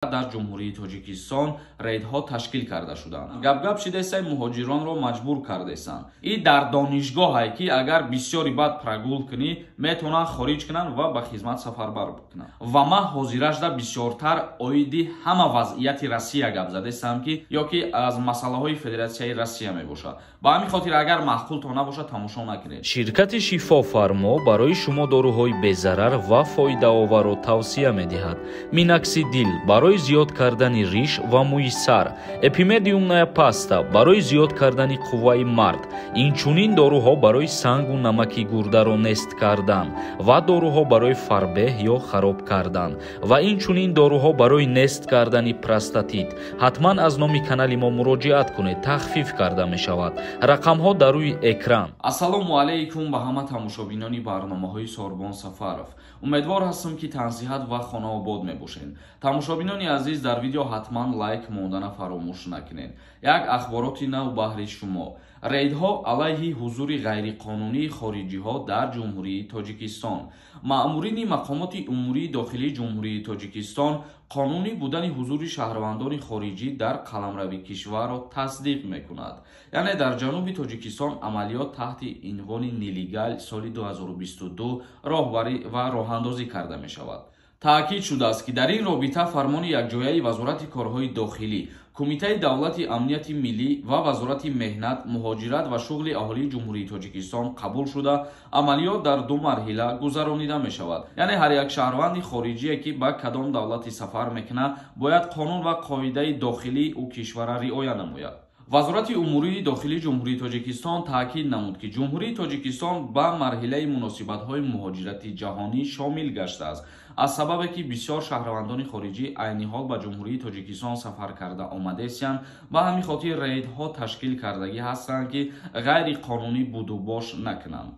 Дар Ҷумҳурии Тоҷикистон рейдҳо ташкил карда шуданд. Гапгап шидесай, муҳоҷиронро маҷбур кардесанд. И дар донишгоҳае, ки агар бисёри бад прогул кунӣ, метавонанд хориҷ кунанд ва ба хизмат сафарбар кунанд. Ва ман ҳозирашда бисёртар оиди ҳама вазъияти Россия гап задестам, ки ё ки аз масъалаҳои Федератсияи Россия мебошад. Ба ҳамин хотир, агар маъқултон набошад, тамошо накунед. Ширкати Шифофармо барои шумо доруҳои безарар ва фоидаоварро тавсия медиҳад: Миноксидил барои зиёд кардани риш ва мӯи сар, Эпимедиумная паста барои зиёд кардани қувваи мард, инчунин доруҳо барои сангу намаки гурдаро нест кардан ва доруҳо барои фарбеҳ ё хароб кардан ва инчунин доруҳо барои нест кардани простатит. Ҳатман аз номи канали мо муроҷиат кунед, тахфиф карда мешавад. Рақамҳо дар рӯи экран. Ассалому алайкум ба ҳама тамошобинони барномаҳои Сорбон Сафаров. Умедвор ҳастам, ки тансиҳат ва хонаобод мебошед. Тамошобинони азиз, дар видео ҳатман лайк мондана фаромӯш накунед. Як ахбороти нав баҳри шумо: рейдҳо алайҳи ҳузури ғайриқонунии хориҷиҳо дар Ҷумҳурии Тоҷикистон. Маъмурини мақомоти умурии дохилии Ҷумҳурии Тоҷикистон қонунӣ будани ҳузури шаҳрвандони хориҷӣ дар қаламрави кишварро тасдиқ мекунад. Яъне дар ҷануби Тоҷикистон амалиёт таҳти унвони «Нелегал» соли 2022 роҳбарӣ ва роҳандозӣ карда мешавад. Таъкид шудааст, ки дар ин робита фармони якҷояи Вазорати корҳои дохилӣ, Кумитаи давлати амнияти миллӣ ва Вазорати меҳнат, муҳоҷират ва шуғли аҳолии Ҷумҳурии Тоҷикистон қабул шуда, амалиёт дар ду марҳила гузаронида мешавад. Яъне ҳар як шаҳрванди хориҷие, ки ба кадом давлате сафар мекунад, бояд қонун ва қоидаи дохилии ӯ кишварра риоя намояд. Вазорати умурии дохилии Ҷумҳурии Тоҷикистон таъкид намуд, ки Ҷумҳурии Тоҷикистон ба марҳилаи муносибатҳои муҳоҷирати ҷаҳонӣ шомил гаштааст. Аз сабабе ки бисёр шаҳрвандони хориҷӣ айни ҳол ба Ҷумҳурии Тоҷикистон сафар карда омадесиянд, ба ҳамин хотир рейдҳо ташкил кардагӣ ҳастанд, ки ғайриқонунӣ будубош накунанд.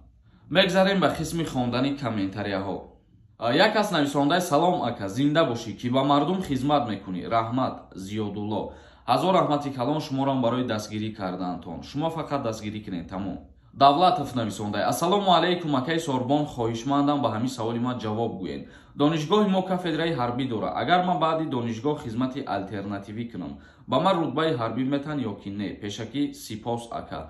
Мегзарем ба қисми хондани комментарияҳо. Як кас нависондаи: «Салом, ака, зинда бошӣ, ки ба мардум хизмат мекунӣ, раҳмат, Зиёдулло». Ҳазор раҳмати калон шуморам барои дастгирӣ кардаантон. Шумо фақат дастгирӣ кунед, тамом. Давлатов нависондай: «Ассалому алайкум, акаи Сорбон, хоҳишмандам, ба ҳамин саволи ман ҷавоб гӯед. Донишгоҳи мо кафедраи ҳарбӣ дорад. Агар ман баъди донишгоҳ хизмати алтернативӣ кунам, ба ман рутбаи ҳарбӣ метан ё ки не? Пешакӣ сипос, ака».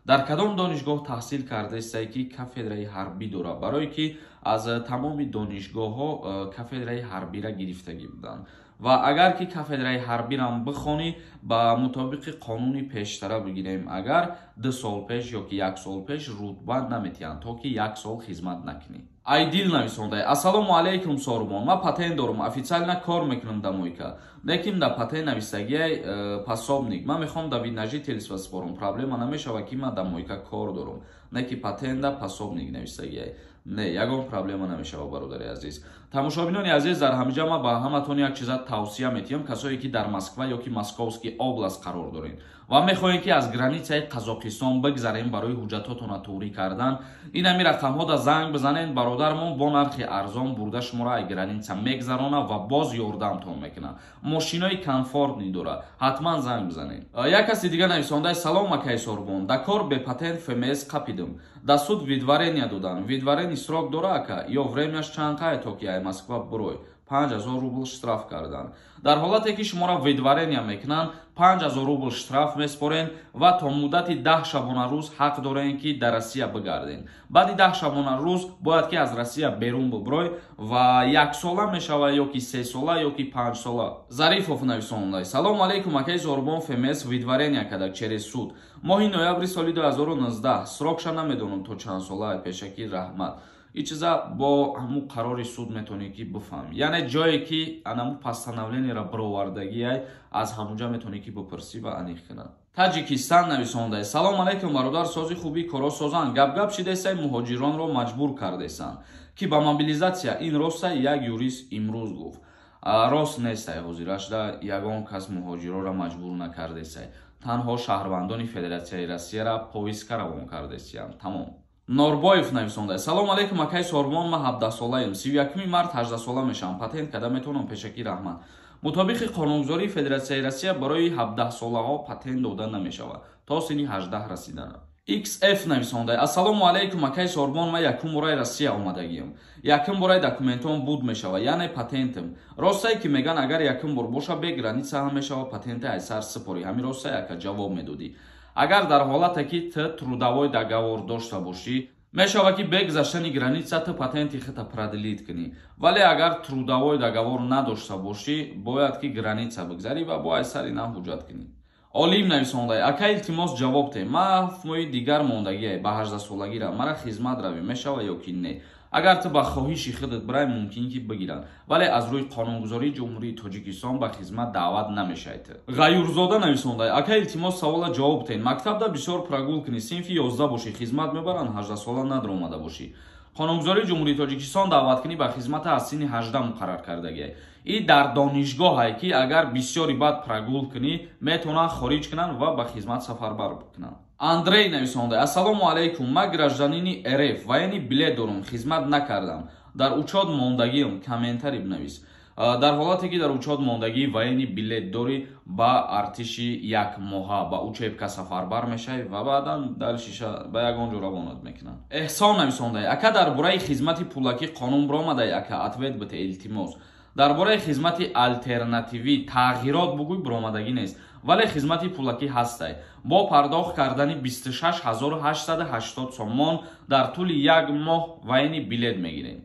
Дар кадом донишгоҳ таҳсил кардаистае, ки кафедраи ҳарбӣ дорад? Барое ки аз тамоми донишгоҳҳо кафедраи ҳарбира гирифтагӣ буданд. Ва агар ки кафедраи ҳарбирам бихонӣ, ба мутобиқи қонуни пештара бигирем, агар 2 сол пеш ё ки як сол пеш, рутба наметиҳанд, то ки як сол хизмат накунӣ. Айдил нависондай: «Ассалому алайкум, Сорбон, ман патент дорум, официально кор мекунам да мойка, лекин да патент нависагиай пособник. Ман мехоҳам да вид на жительство спорум, проблема намешава, ки ман да мойка кор дорум, не ки патента пособник нависагиай?» Не, ягон проблема намешава, бародари азиз. Тамошобинони азиз, дар ҳамиҷа ман ба ҳаматон як чиза тавсия метиҳам. Касое ки дар Москва ё ки Московский область қарор доред ва мехоҳед, ки аз границаи Қазоқистон бигзарем барои ҳуҷҷатотонро туғрӣ кардан, ин ҳами рақамҳода занг бизанед. Бародармон бо нархи арзон бурда шуморо ай граница мегзарона ва боз ёрдамтон мекунад. Мошинои комфортный дорад, ҳатман занг бизанед. Як каси дига нависондаи: «Салом, акаи Сорбон, да кор бепатент ФМС қапидим, да суд выдворение додан. Выдворение срок дора, ака, ё времяш чанд қай, то ки ай Москва бурой? 5000 рубл штраф карданд». Дар ҳолате ки шуморо выдворение мекунанд, 5000 рубл штраф меспорен ва то муддати 10 шабонарӯз ҳақ дорем, ки дар Россия бигарден. Баъди 10 шабонарӯз бояд ки аз Россия берун буброй ва яксола мешавад ё ки 3 сола ё ки 5 сола. Зарифов нависондай: «Салому алейкум, акаи Зорбон, ФМС выдворение кардак через суд моҳи ноябри соли 2019, срокша намедонам то чанд сола, пешакӣ раҳмат». Ин чиза бо ҳамун қарори суд метавонӣ ки бифаҳмӣ, яъне ҷое ки анаму постановлениеро бировардагиай, аз ҳамунҷа метавонӣ ки бипурсӣ ва аниқ кунад. Таҷикистан нависондай: «Салом алейкум, бародар, сози хуби, коро созанд. Гапгап шидесай, муҳоҷиронро маҷбур кардесанд, ки ба мобилизатсия, ин роста? Як юрист имрӯз гуфт». Рост нестай. Ҳозирашда ягон кас муҳоҷироро маҷбур накардесай, танҳо шаҳрвандони Федератсияи Россияра повестка равон кардесиянд, тамом. Норбоев нависонда: «Салом алейкум, акаи Сорбон, ман 17-солаем, 31-уми март 18-сола мешавам, патент карда метавонам? Пешакӣ раҳмат». Мутобиқи қонунгузории Федератсияи Россия барои 17-солаҳо патент дода намешавад то синни 18 расидана. XF нависонда: Ассалому алайкум, акай Сорбон, ман якум бораи Россия омадагиям. Якум бораи документон буд мешава, яъне патентам. Ростае ки меган, агар якум бор боша, бе граница ҳам мешава патенте айсар сипорӣ. Ҳамин ростае, ака, ҷавоб медодӣ. Агар дар ҳолате ки ту трудовой договор дошта бошӣ, мешава ки бе гузаштани граница ту патенти худта продлить кунӣ. Вале агар трудовой договор надошта бошӣ, бояд ки граница бигзарӣ ва бо айсари нав ҳуҷҷат кунӣ. Олим нависонда: Ака, илтимос, ҷавоб те. Ма 7 моҳи дигар мондагие ба 18-солагира, мара хизмат равӣ мешава ё ки не? Агар ту ба хоҳиши худат бирай, мумкин ки бигиранд, вале аз рӯи қонунгузории Ҷумҳурии Тоҷикистон ба хизмат даъват намешавед. Ғаюрзода нависонда: Ака, илтимос, савола ҷавоб тен. Мактабда бисёр прогул кунӣ, синфи 11 бошӣ, хизмат мебаранд, 18 сола надромада бошӣ? Қонунгузории Ҷумҳурии Тоҷикистон даъваткунӣ ба хизмата аз синни 18 муқаррар кардагиай. И дар донишгоҳае ки агар бисёри баъд прогул кунӣ, метавонанд хориҷ кунанд ва ба хизмат сафарбар кунанд. Андрей нависонда: Ассалому алайкум, ман гражданини РФ, военный билет дорум, хизмат накардам, дар учёт мондагиам, комментарий бинавис. Дар ҳолате ки дар учёт мондагӣ, военный билет дорӣ, ба артиши якмоҳа, ба учебка сафарбар мешавӣ ва баъдан дальше ба ягон ҷо равонат мекунанд. Эҳсон нависонда: Ака, дар бораи хизмати пулакӣ қонун биромадай, ака, ответ бите, илтимос. Дар бораи хизмати алтернативӣ тағйирот бугӯй, биромадагӣ нест, вале хизмати пулакӣ ҳастай. Бо пардохт кардани 26 880 сомон дар тӯли як моҳ военный билет мегирем.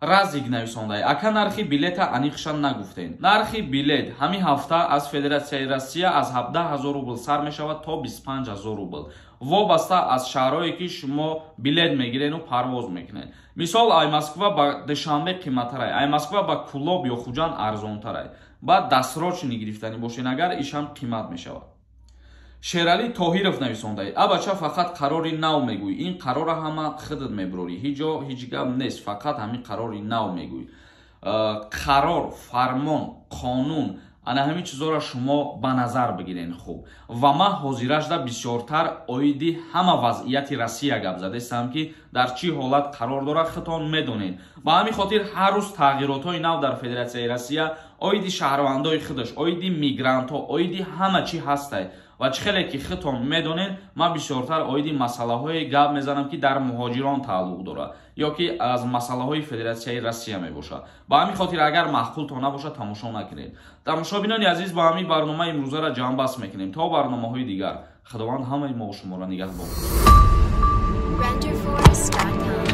Разик нависондай: Ака, нархи билета аниқша нагуфтем. Нархи билет ҳамин ҳафта аз Федератсияи Россия аз 17 000 рубл сар мешавад то 25 000 рубл, вобаста аз шаҳрое ки шумо билет мегирену парвоз мекунед. Мисол, ай Москва ба Душанбе қиматтарай, ай Москва ба Кулоб ё Хуҷанд арзонтарай. Баъд досрочный гирифтанӣ бошен, агар ишам қимат мешавад. Шералӣ Тоҳиров нависондай: Абача, фақат қарори нав мегӯй, ин қарора ҳама худат мебурорӣ, ҳеҷ ҷо ҳеҷ гап нест, фақат ҳамин қарори нав мегӯй. Қарор, фармон, қонун, ана ҳамин чизоро шумо ба назар бигирен хуб. Ва ман ҳозирашда бисёртар оиди ҳама вазъияти Россия гап задестам, ки дар чӣ ҳолат қарор дорад, худтон медонед. Ба ҳамин хотир ҳар рӯз тағйиротҳои нав дар Федератсияи Россия оиди шаҳрвандои худаш, оиди мигрантҳо, оиди ҳама чӣ ҳастай. Ва чӣ хеле ки худтон медонед, ман бисёртар оиди масъалаҳое гап мезанам, ки дар муҳоҷирон тааллуқ дорад ё ки аз масъалаҳои Федератсияи Россия мебошад. Ба ҳамин хотир, агар маъқултон набошад, тамошо накунед. Тамошобинони азиз, ба ҳамин барномаи имрӯзаро ҷамъбаст мекунем. То барномаҳои дигар, Худованд ҳамаи мо шуморо нигаҳбон. Renderforest.com.